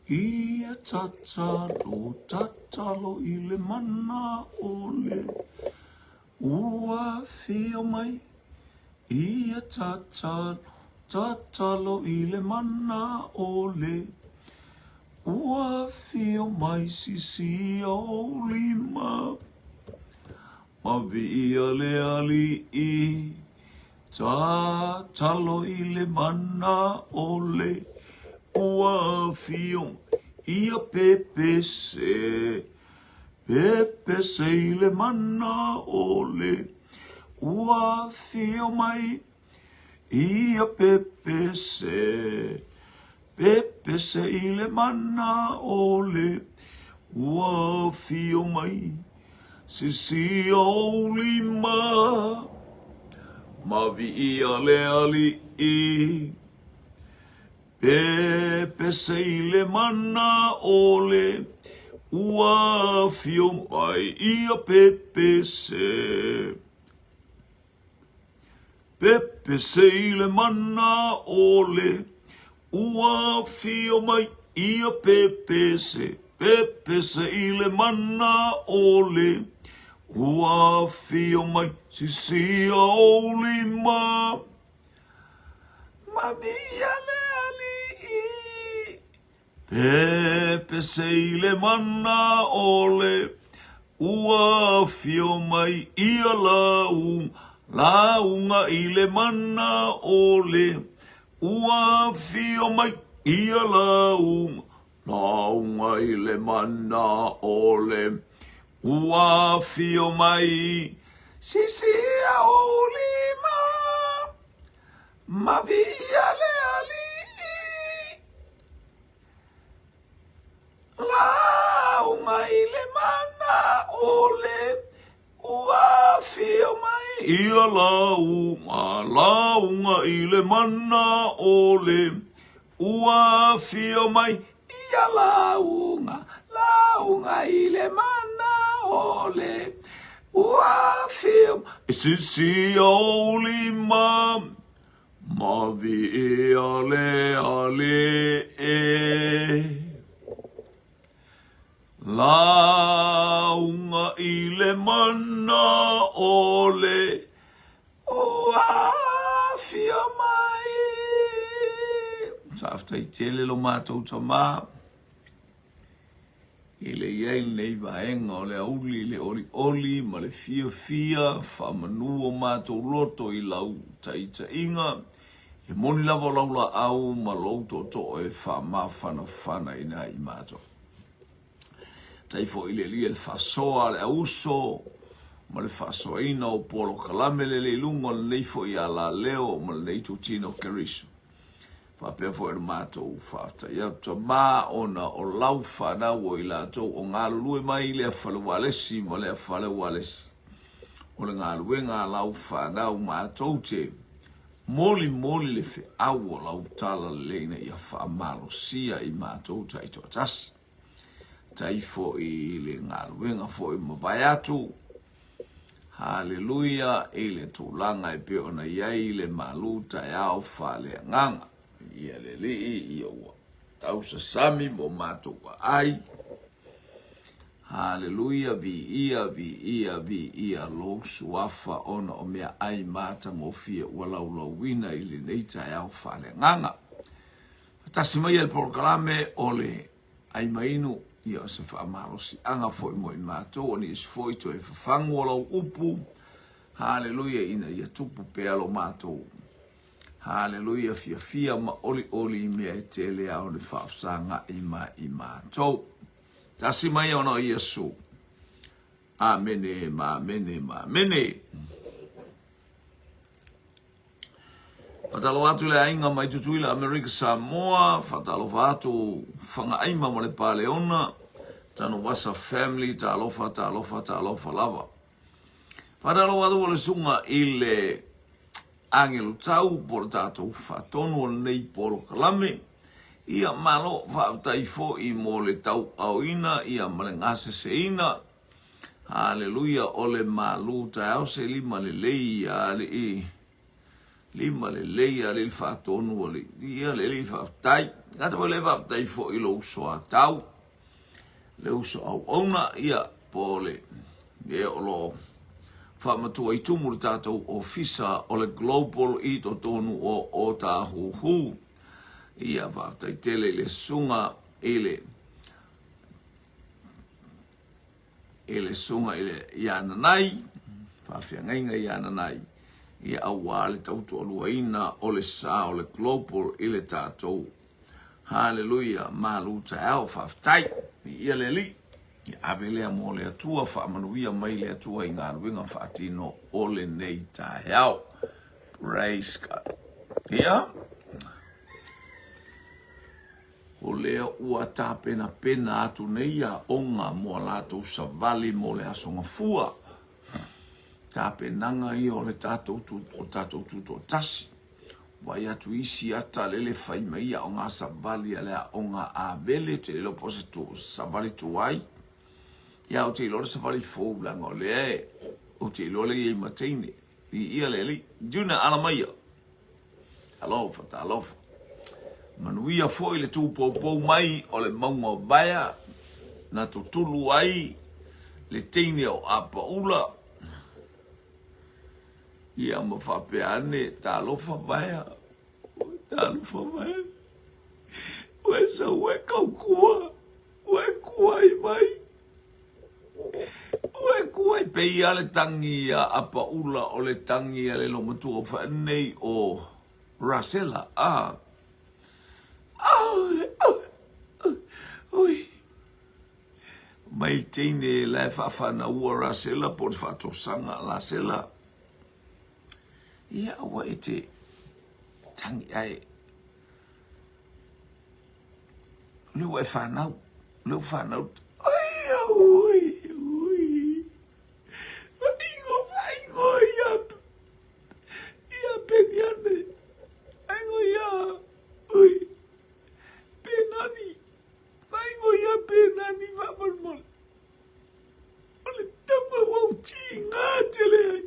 Ia tatalo, tatalo i le mana ʻole, Ua afio mai. Ia tatalo, tatalo i le mana ʻole, Ua afio mai sisia ou lima. Maviia le aliʻi, tatalo i le mana ʻole, Ua afio ia pepese, pepese i le mana ʻole, Ua afio mai ia pepese, pepese i le mana ʻole, Ua afio mai sisia ou lima, Maviia le aliʻi, pepese i le mana ʻole, Ua afio mai ia pepese. Pepese i le mana ʻole, ua afio mai ia pepese, pepese i le mana ʻole, ua afio mai sisia ou lima. Maviia le aliʻi. Pepese i le mana ʻole, ua afio mai ia lauga, lauga i le mana ʻole, ua afio mai ia lauga, lauga i le mana ʻole, ua afio mai sisia ou lima, maviia le aliʻi. Lauga i le mana ʻole, ua afio mai ia lauga, lauga i le mana ʻole, ua afio mai ia lauga, lauga i le mana ʻole, ua afio mai sisia ou lima. Maviia le aliʻi. Lauga i le mana ʻole, ua afio mai. Faafetai tele lo matou tama. I le i ai lenei vaega o le aoauli i le olioli ma le fiafia, faamanu o matou loto i lau taitaiga, e moni lava o lau laau ma lou tootoo e faamafanafanaina ai i matou. Tai foi i le Alii le faasoa a le auuso ma le faasoaina o polokalame lele i luga o lenei foi alaleo ma lenei itutino o Keriso. Faapea foi le matou faafetai atu Tama ona o lau fanau o i latou o galulue mai i lea fale ualesi ma lea fale ualesi. O le galuega a lau fanau matou te molimoli le feau o lau talalelei ina ia faamalosia i matou taitoatasi. Tai foi i le galuega foi mavae atu. Haleluia i le tulaga e pei ona i ai le malu taeao faaleagaga. Ia le Alii, ia ua tausasami mo matou aai. Haleluia, viia, viia, viia lou suafa ona o meaai matagofie ua laulauina i lenei taeao faaleagaga. Faatasi mai e le polokalame o le ai ma inu, ia o se faamalosiaga foi mo i matou, o nisi foi toe fafagu o lau upu, haleluia, ina ia tupu pea lo matou, haleluia, fiafia ma olioli i mea e tele a o le faafesagaʻi ma i matou. Tasi mai ona o Iesu. Amene ma amene ma amene. Faatalofa atu le aiga mai Tutuila, Amerika Samoa, faatalofa atu Fagaaima ma le Paleona, Tanuvasa family, talofa, talofa, talofa lava. Faatalofa atu le susuga i le Agelo Tau po o le tatou faatonu o lenei polokalame. Ia malo faafetai foi mo le tauaoina ia ma le gaseseina. Haleluia o le malu taeao se lima lelei ia alii. Lima lelei a le faatonu o le ia le alii faafetai. Gata foi le faafetai foi i lou uso a tau, le uso auauna ia po o le e o lo o faamatua i tumu le tatou ofisa o le Global i totonu o Otahuhu. Ia faafetai tele i le susuga i le i le susuga i le ia Nanai, faafeagaiga ia Nanai, ia auā le tautoaluaina o le sa o le Global i le tatou Haleluia, malu taeao, faafetai, viia le Alii. Ia ave lea mo le Atua, faamanuia mai le Atua i galuega faatino o lenei taeao. Praise God. Ia. O lea ua tapenapena atu nei aoga mo a latou savali mo le Aso Gafua. Tapenaga ia o le tatou o tatou tutoatasi. Vaai atu isi ata lele fai mai aoga savali a le aoga Avele, ou te le iloa po o se tu, savali tuai. Ia, ou te iloa le savali fou leaga o lea e, ou te iloa lea e i ai ma teine. Viia le Alii. Juna, ala maia. Talofa, talofa. Manuia foi le tūpoupou mai o le mauga o Vaea na tutulu ai le teine o Apaula. Ia ma faapea ane, talofa Vaea, talofa Vaea. Ua e sau e kaukua, ua e kuai mai. Ua e kuai pei a le tangi a Apaula o le tangi a le lomatua o nei o Rasela a Ui mai teine la e faafanaua Rasela po o le faatosaga a Rasela. Ia aua e te tangi ae O lea ua e fanau, o lea ua fanau. Ai, ui, ui. Faaigo, faaigo ia, ia Peniane. Faaigo ia, ui, Penani. Faaigo ia Penani faamolemole. O le tama ua ou tiga tele ai.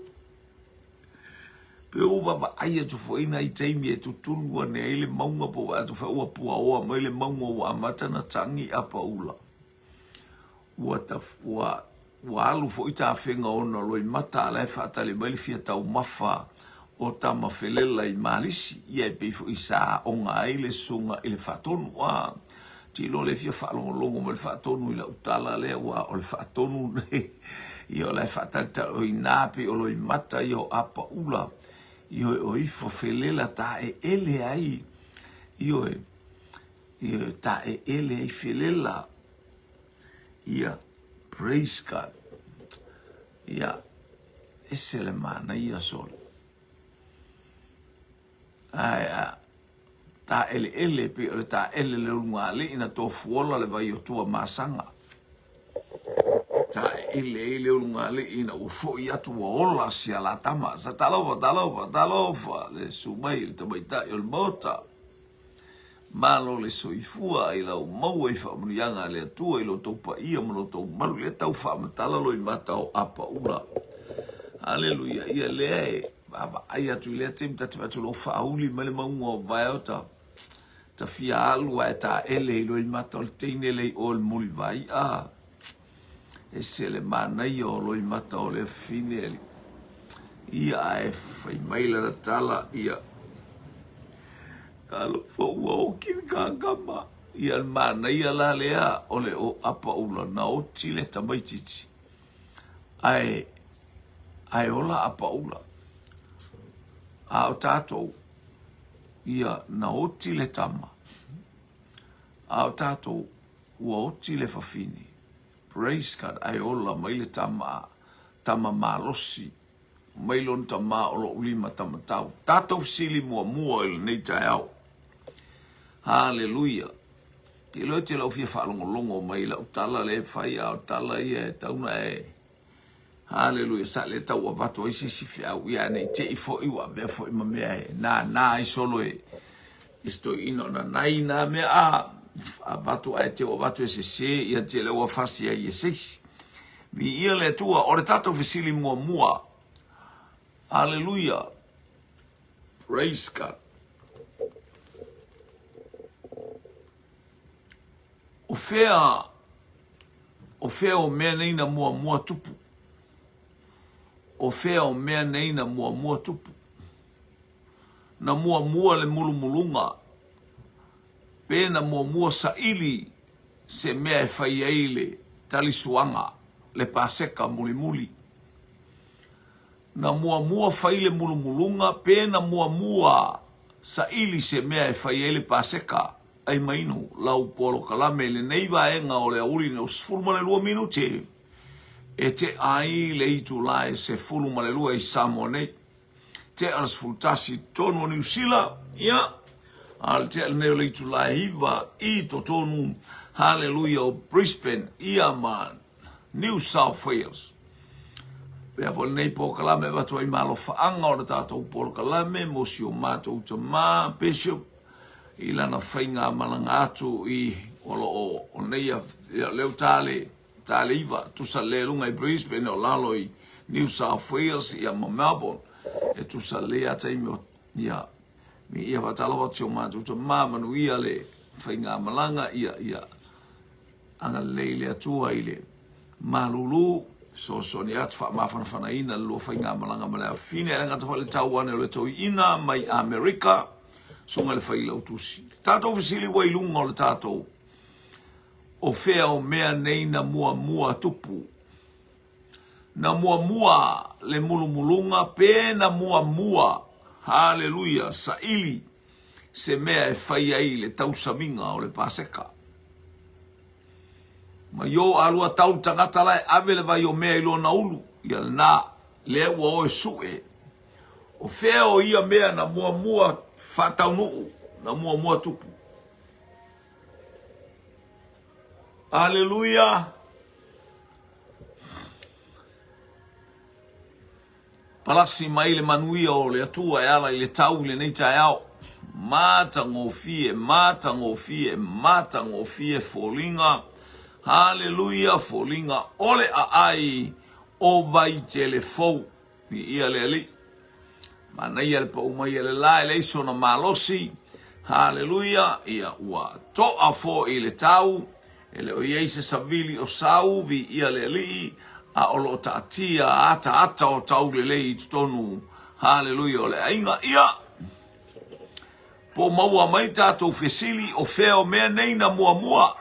Pe ua vaavaai atu foi nai taimi e tutulu ane ai le mauga po o vaai atu foi ua puaoa mai le mauga ua amata ona tagi apaula. Ua, taf, ua, ua alu foi tafega ona loimata a la e faatali mai le fia taumafa o Tamafelela i Malisi. Ia e pei foi sa aoga ai le susuga i le faatonu. A, te iloa le fia faalogologo mai le faatonu i lau tala lea, ua o le faatonu nei. Ia o la e faatalitali o ina pei o loimata ia o apaula. Ioe o ifo felela taeele ai. Ioe, ioe taeele ai felela. Ia, praise God. Ia, ese le manaia sole. Ae a taeleele pei o le taele le ulugalii na tofuola le vai o Tuamasaga. Taeele ai le ulugalii ina ua foi atu ua ola si alatama. Sa talofa, talofa, talofa le susu mai le tamaitai o le Maota. Malo le soifua i lau maua i faamanuiaga a le Atua i lo outou paia ma lo outou malu lea tau faamatala loimata o apaula. Aleluia. Ia lea e vaavaai atu i lea taimi ta te vaai atu o lo o faauli mai le mauga o Vaeota ta fia alu ae taele i loimata o le teine lea i o i le mulivai. A ese le manaia o loimata o lea fine. Ia ae fai mai lana tala ia Talofa ua oti le kakama. Ia le manaia la lea o le apaula na oti le tamaitiiti ae ae ola apaula. A o tatou ia na oti le tama a o tatou ua oti le fafine. Praise God ae ola mai le tama tama malosi mai lona tama o lou limatamatau. Tatou fesili muamua i lenei taeao. Haleluia. Te iloa e te lau fia faalogologo mai i lau tala lea e fai, a o tala ia e tau na e Haleluia, sa le tau avatu ai se isi feau, ia nei te i foi ua avea foi ma mea e nānā ai solo e i se toeaina o nanai nā mea a avatu ae te avatu e sese ia te lea ua fasi ai e se isi. Viia le Atua, o le tatou fesili muamua. Haleluia. Praise God. O fea, o fea o mea nei na muamua tupu? O fea o mea nei na muamua tupu? Na muamua le mulumuluga, pe na muamua saili se mea e fai ai le talisuaga, le Paseka mulimuli. Na muamua fai le mulumuluga pe na muamua saili se mea e fai ai le Paseka, ai mainu lau polokalame i lenei vaega o le aoauli nei o 12 minute e tea ai le itula e 12 i Samoa nei. Tea le 11 i totonu o Niu Sila, ia, a o le tea lenei o le itula e 9 i totonu, haleluia, o Brisbane, ia ma New South Wales. Pea foi lenei polokalame e avatu ai ma alofaaga o le tatou polokalame mo si o matou tamā Bishop i lana faigamalaga atu i o lo o o nei ia leu tale tale iva tusa le lunga i Brisbane o lalo i New South Wales ia ma Melbourne e tusa le a taimi o ia mi ia whaatalofa atu si o matou tamā manuia le faigamalaga ia ia Agalelei le Atua i le malulu, fesoasoani atu, faamafanafanaina le lua faigamalaga ma le afafine, ae le gata foi le tau ane o le toeaina mai Amerika, susuga i le Failautusi. Le tatou fesili ua i luga o le tatou, o fea o mea nei na muamua tupu? Na muamua le mulumuluga pe na muamua, haleluia, saili se mea e fai ai le tausamiga o le Paseka. Mai o alua tau le tagata la e ave le vai o mea i lona ulu, ia lena, lea ua o e sue. O fea o ia mea na muamua faataunuu, na muamua tupu. Aleluia! Palasi mai le manuia o le Atua e ala i le tau i lenei taeao. Matagofie, matagofie, matagofie foliga. Haleluia, foliga o le aai o Vaitele fou. Viia le Alii. Manaia le pau mai a le la e leai sona malosi. Haleluia, ia ua toa foi le tau. E le o i ai se savili o sau, viia le Alii, a o lo o taatia ataata o taulelei i totonu, haleluia, o le aiga. Ia, po maua mai tatou fesili, o fea o mea nei na muamua?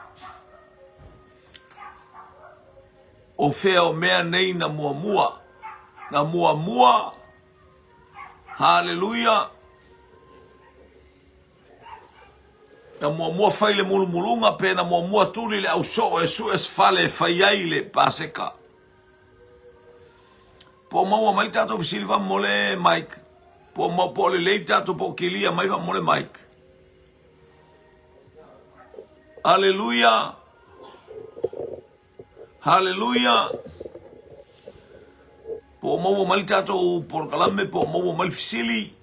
O fea o mea nei na muamua? Na muamua, haleluia, Na muamua fai le mulumuluga pe na muamua tuli le ausoo e sue se fale e fai ai le Paseka. Po o maua mai tatou fesili faamolemole Mike. Po o po o lelei tatou po o kilia mai faamolemole Mike. Aleluia. Haleluia. Po o maua mai le tatou polokalame po o maua mai le fesili.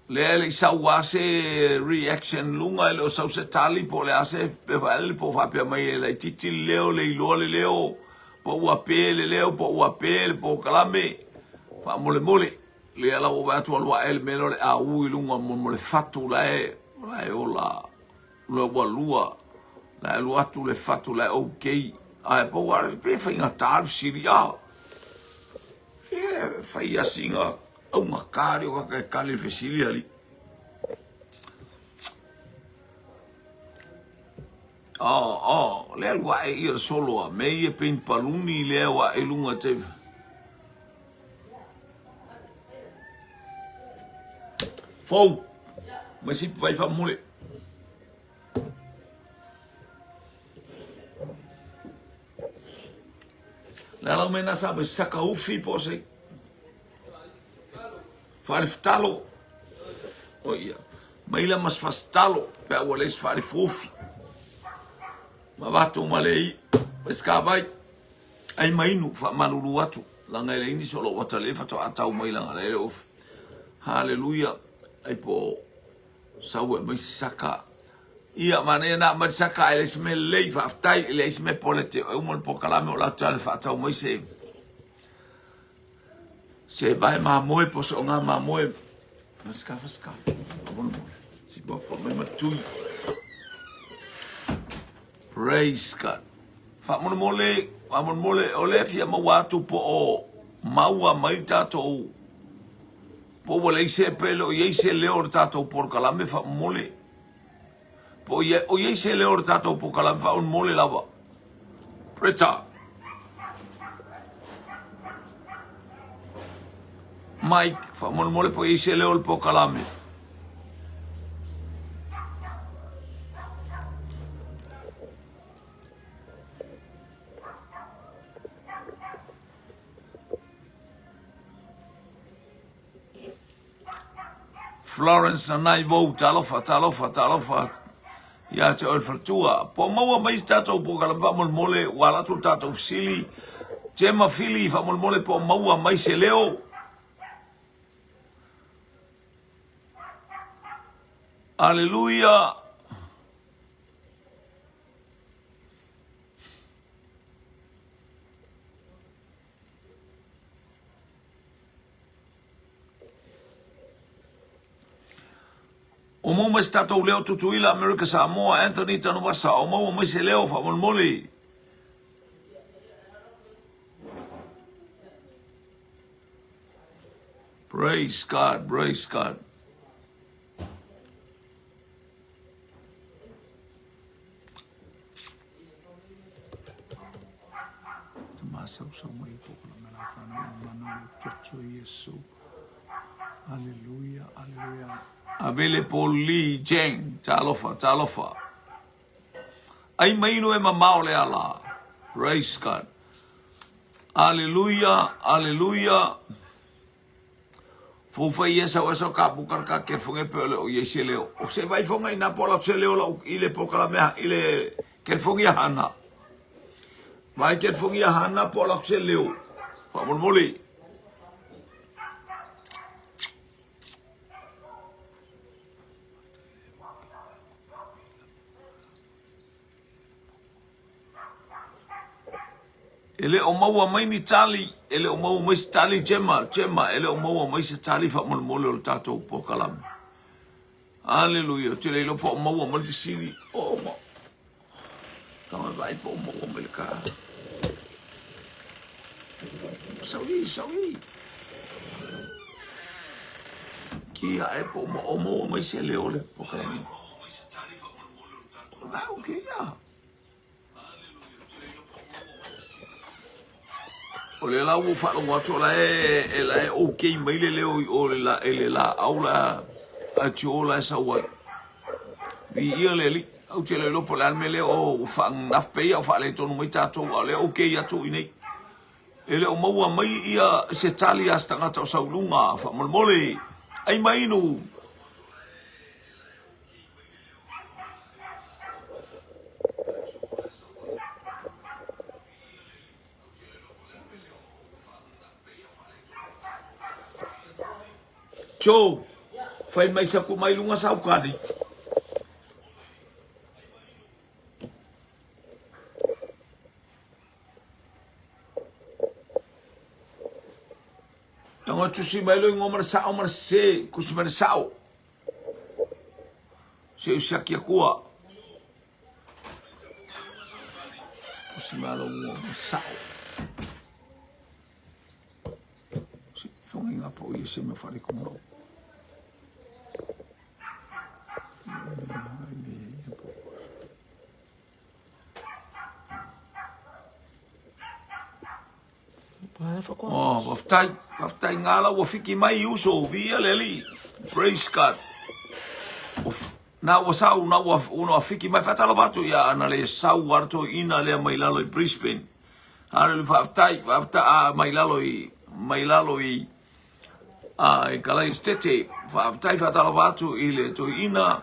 Lea e le i sau a se reaction luga, e le o sau se tali po o le a se pe po o faapea mai e laitiiti le leo, le iloa le leo, po ua pe le leo, po ua pe le polokalame. Faamolemole, lea la ua vaai atu alu ae le mea lea o le au i luga mo le fatu la e, la e ola, la ua lua, la e alu atu le fatu la e okay. Ae pau lava, pe faigata le fesili, a, e fai asiga Augata lea o kaka e kali le fesili alii. Oh, oh, lea alu ae ia le solo a me ia pein paluni lea ua ae lunga te. Fou, mai si vai fa mule. Le ala mena sa vai saka ufi po se. Faalefitalo. O ia. Mai la mas fasitalo pe a ua leai se faalefuofi. Ma avatu ma le i. Mai se kavai. Ai ma inu faamalulu atu. Laga e leai nisi o lou ata lea faatoa tau mai laga le ofi. Haleluia. Ai po sau e mai se saka. Ia, manaia na aumai le saka ae leai se mea lelei, faafetai, e leai se mea polete, e uma le polokalame o la atu le faatau mai se se vae mamoe po o se oga mamoe. Fasika, fasika. Faamolemole. Si mafua mai ma tui. Praise God. Faamolemole, faamolemole, o lea fia maua atu po o maua mai tatou po ua leai se pe le o i ai se leo o le tatou polokalame faamolemole. Po o i ai se leo o le tatou polokalame faamolemole lava. Bretta. Mike, faamolemole po o i ai se leo o le polokalame. Florence Nanaivou, talofa, talofa, talofa ia te oe le faletua. Po maua mai se tatou polokalame faamolemole, ua ala atu le tatou fesili. Gemma Fili, faamolemole po maua mai se leo. Aleluia. O maua mai se tatou leo Tutuila, Amerika Samoa, Anthony Tanuvasa, o maua mai se leo faamolemole. Praise God, praise God. Te masausau mai po ko la mela whanau o mana o toto Iesu. Aleluia, aleluia. Avele Paul Lee Jeng, talofa, talofa. Ai mai inu e mamao le ala. Praise God. Aleluia, aleluia. Fou fai ia sau esa ka pu kar ka ke fonge pe ole o ye se leo. O se vai fonga ina po la se leo la i le po kala mea i le ke fongi hana. Vai ke fongi hana po la se leo. Pa mo moli. E le o maua mai ni tali, e le o maua mai se tali, Gemma, Gemma, e le o maua mai se tali faamolemole o le tatou polokalame. Aleluia, ou te le iloa po o maua mai le fesili. O, ma, tanga vaai po o maua mai le ka. Sau i, sau i. Ki ae po o maua mai se leo o le polokalame. O lau kēia. O lea la ua faalogo atu o la e, e la e okay mai le leo i o le la, e le laau la a Joe la e sau ai. Viia le Alii. Ou te le iloa po o le a le mea lea o ua faananafi pei o faaletonu mai tatou, a o lea okay atu i nei. E le o maua mai ia se tali a se tagata o sau i luga, faamolemole. Ai ma inu. Joe, fai mai saku mai lunga sau kali. Tanga tusi mai lo ingoa ma le sao ma le se, kusi mai le sao. Se u siaki akua. Kusi mai lo ingoa ma le sao. Se fonga inga po ia se me whare kumau. Oh, faafetai, faafetai ngā la ua fiki mai uso, viia le Alii. Praise God. Na ua sau, na ua una fiki mai, faatalofa atu ia ana le sau a le toeaina lea mai lalo i Brisbane. Hallelujah, faafetai, faafetai, ah, mai lalo i, mai lalo i, ah, i Kalaistete. Faafetai, faatalofa atu i le toeaina.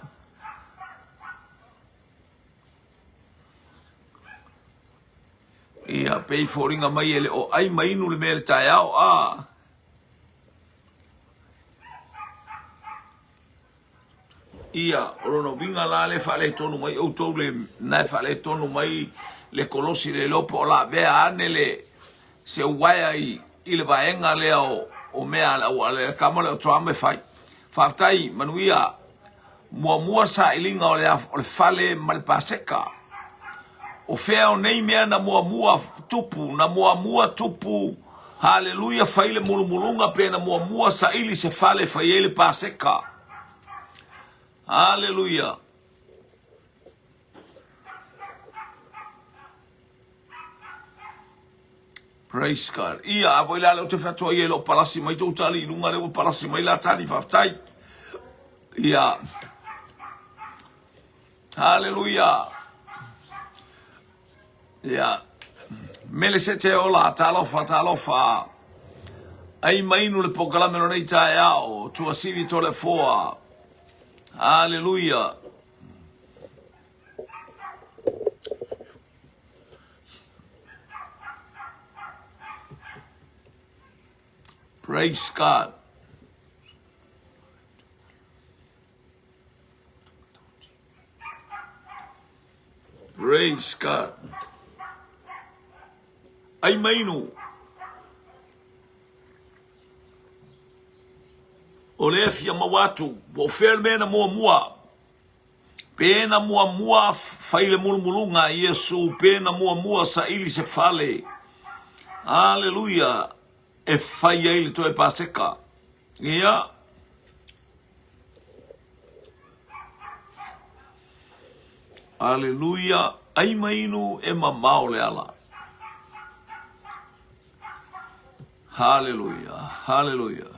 Ia, pei foliga mai e le o ʻai ma inu le mea i le taeao, a. Ia, o lona uiga la le faaletonu mai outou le, na e faaletonu mai le kolosi le iloa po o lavea ane le se uaea i, i le vaega lea o, o mea a le, a le kama lea o Trump e fai. Faafetai, manuia. Muamua sailiga o le, o le fale ma le Paseka. O fea o nei mea na muamua tupu, na muamua tupu, haleluia, fai le mulumuluga pe na muamua saili se fale fai ai le Paseka. Haleluia. Praise God. Ia, a voi la lea ou te fai atu ai e loo palasi mai tou tali i luga lea ua palasi mai la tali, faafetai. Ia. Hallelujah. Ia. Mele se te ola, talofa, talofa. Ai mainu le pokalame lo nei taeao, Tuasivi Toleafoa. Hallelujah. Praise God. Praise God. Ai mainu. O lea fia maua atu, po o fea le mea na muamua. Pe na muamua fai le mulumuluga a Iesu, pe na muamua saili se fale, aleluia, e fai ai le toe Paseka. Ia. Aleluia, ai ma inu e mamao le ala. Haleluia, haleluia.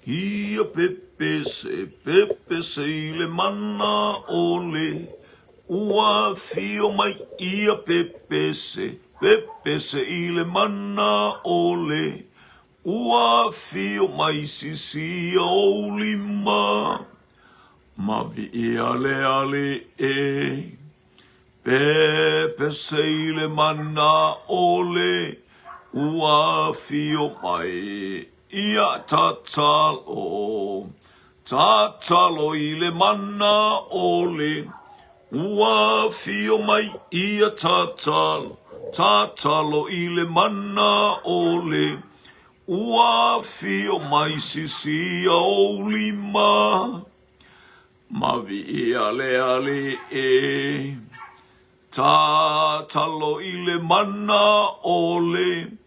Ia pepese, pepese i le mana ʻole, ua afio mai. Ia pepese, pepese i le mana ʻole, Ua afio mai sisia ou lima, ma viia le Alii. Pepese i le mana ʻole, ua afio mai ia tatalo. Tatalo i le mana ʻole, ua afio mai ia tatalo. Tatalo i le mana ʻole, ua afio mai sisia ou lima. Ma viia le Alii. Tatalo i le mana ʻole,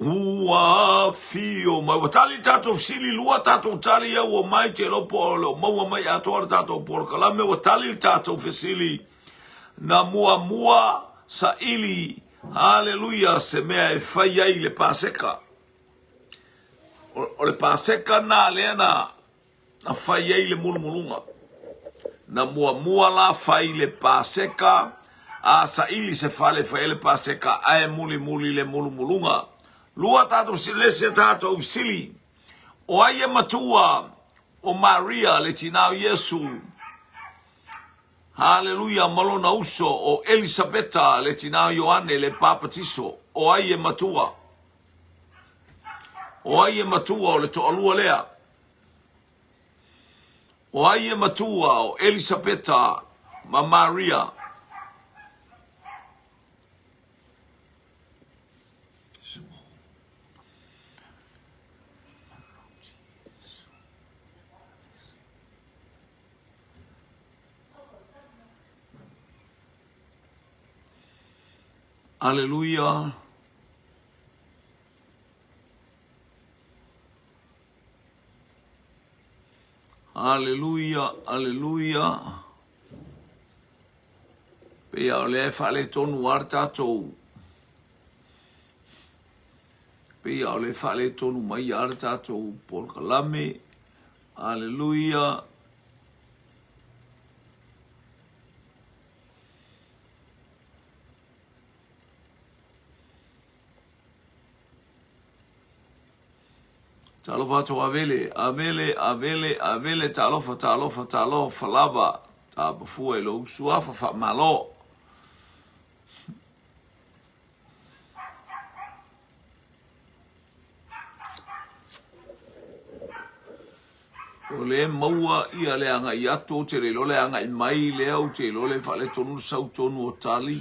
Ua afio mai. Ua tali le tatou fesili, lua tatou tali ia ua mai te iloa po o le o maua mai atoa le tatou polokalame. Ua tali le tatou fesili na muamua saili, haleluia, se mea e fai ai le Paseka. O le Paseka na lea na na fai ai le mulumuluga. Na muamua la fai le Paseka, a saili se fale e fai ai le Paseka, ae mulimuli le mulumuluga. Lua tatou le isi a tatou fesili, o ai e matua o Maria le tina o Iesu? Haleluia, ma lona uso o Elisabeta le tina o Ioane le Papatiso, o ai e matua? O ai e matua o le toalua lea? O ai e matua o Elisapeta ma Maria? Aleluia. Aleluia, aleluia. Pei o lea e faaletonu lava le tatou pei o lea e faaletonu mai lava le tatou polokalame. Aleluia. Talofa atu Avele, Avele, Avele, Avele, talofa, talofa, talofa lava, tapafua i lou suafa faamalo. O lea e maua ia le agai atu, ou te le iloa le agai mai lea, ou te iloa le faaletonu le sau tonu o tali.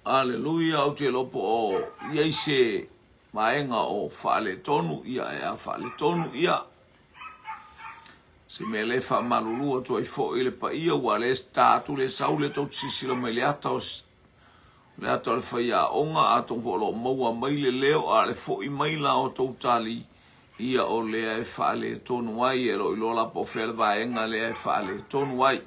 Aleluia, ou te iloa po o i ai se vaega o faaletonu, ia e a faaletonu, ia. Se mea lea e faamalulu atu ai foi i le paia, ua le ta atu le sau lea tou te silasila mai i le ata o le ata o le faiaoga, atonu foi o lo o maua mai le leo, a o le foi mai la o tou tali, ia o lea e faaletonu ai, e le o iloa la po o fea le vaega lea e faaletonu ai.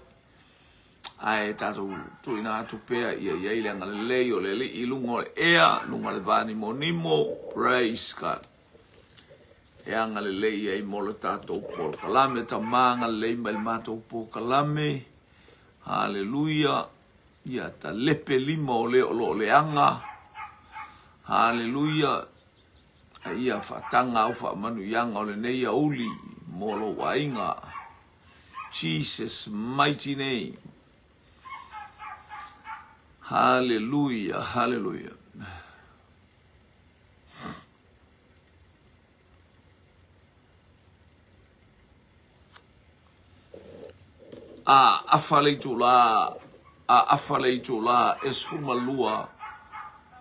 Ae tatou tuuina atu pea ia i ai le agalelei o le Alii i luga o le ea, luga o le vanimonimo. Praise God. E agalelei ai mo le tatou polokalame. Tama agalelei mai le matou polokalame. Haleluia. Ia talepe lima o le o lo o leaga. Haleluia. A ia faataga au faamanuiaga o lenei auli mo lou aiga. Jesus mighty name. Haleluia, haleluia. A afa le itula, a afa le itula e 12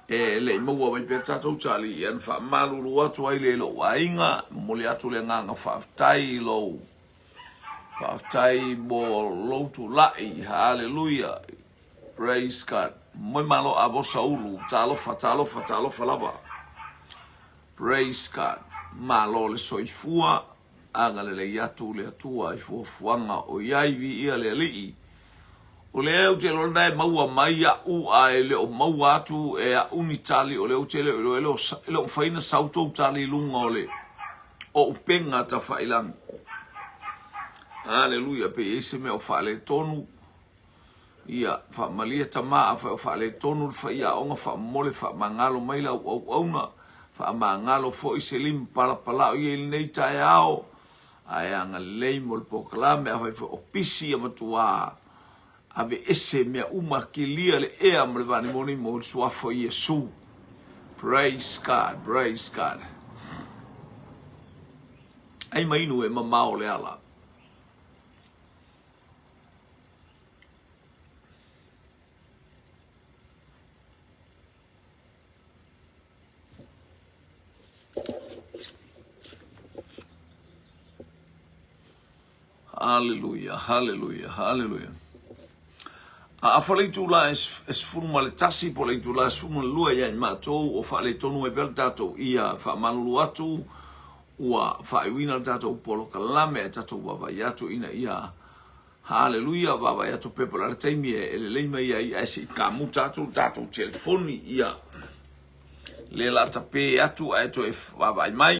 e le i maua mai pea tatou tali, ia na faamalulu atu ai lea i lou aiga, momoli atu le agaga faafetai i lou faafetai mo lou tulai. Haleluia. Praise God. Moe malo a vosa ulu. Talofa, talofa, talofa lava. Praise God. Malo le soifua. Agalelei atu le Atua i fuafuaga o i ai, viia le Alii. O lea ou te iloa lena e maua mai a'u ae le o maua atu e a'u ni tali, o lea ou te le o iloa e le o, e le o mafai ona sau tou tali i luga o le o upega tafailagi. Aleluia, pe i ai se mea o faaletonu. Ia, faamalie tama, afai o faaletonu le faiaoga, faamomole, faamagalo mai lau auauna, faamagalo foi se lima palapala o i ai i lenei taeao, ae agalelei mo le polokalame, afai foi o pisi ia matua aveese mea uma, kilia le ea ma le vaanimonimo i le suafa o Iesu. Praise God, praise God. Ai ma inu e mamao le ala. Haleluia, haleluia, haleluia. A afa le itula e 11 po o le itula e 12 ia i matou o faaletonu ai pea le tatou ia faamalulu atu ua faaiuina le tatou polokalame ae tatou vaavaai atu ina ia Haleluia, vaavaai atu pea po o le a le taimi e lelei mai ai ae se i kamuta atu le tatou telefoni ia le la tape atu ae toe vaavaai mai.